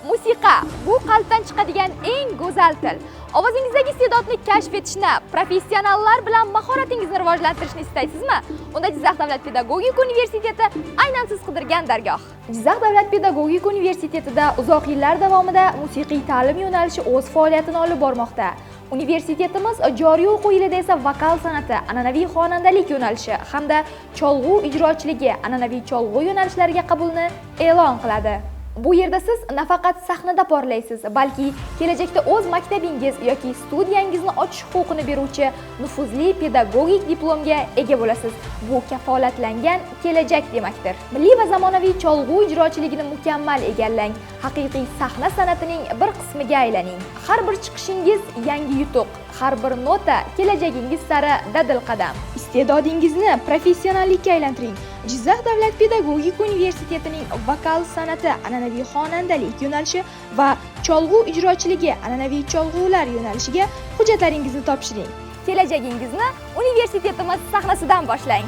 Musiqa bu qalbdan chiqadigan eng go'zal til. Ovozingizdagi iste'dodni kashf etishni, professionallar bilan mahoratingizni rivojlantirishni istaysizmi? Unda Jizzax davlat pedagogika universiteti aynan siz qidirgan dargoh. Jizzax davlat pedagogika universitetida uzoq yillar davomida musiqiy ta'lim yo'nalishi o'z faoliyatini olib bormoqda. Universitetimiz joriy o'quv yilida esa vokal san'ati, an'anaviy xonandalik yo'nalishi hamda cholg'u ijrochiligi, an'anaviy cholg'u yo'nalishlariga qabulni e'lon qiladi. Bu yerda siz nafaqat sahnada porlaysiz, balki kelajakda o'z maktabingiz yoki studiyangizni ochish huquqini beruvchi nufuzli pedagogik diplomga ega bo'lasiz. Bu kafolatlangan kelajak demakdir. Milliy va zamonaviy cholg'u ijrochiligini mukammal egallang. Haqiqiy sahna san'atining bir qismiga aylaning. Har bir chiqishingiz yangi yutuq, har bir nota kelajagingiz sari dadil qadam. Iste'dodingizni professionallikka aylantiring. Jizzax davlat pedagogika universitetining vokal san'ati, an'anaviy xonandalik yo'nalishi va cholg'u ijrochiligi, an'anaviy cholg'ular yo'nalishiga hujjatlaringizni topshiring. Kelajagingizni universitetimiz sahnasidan boshlang.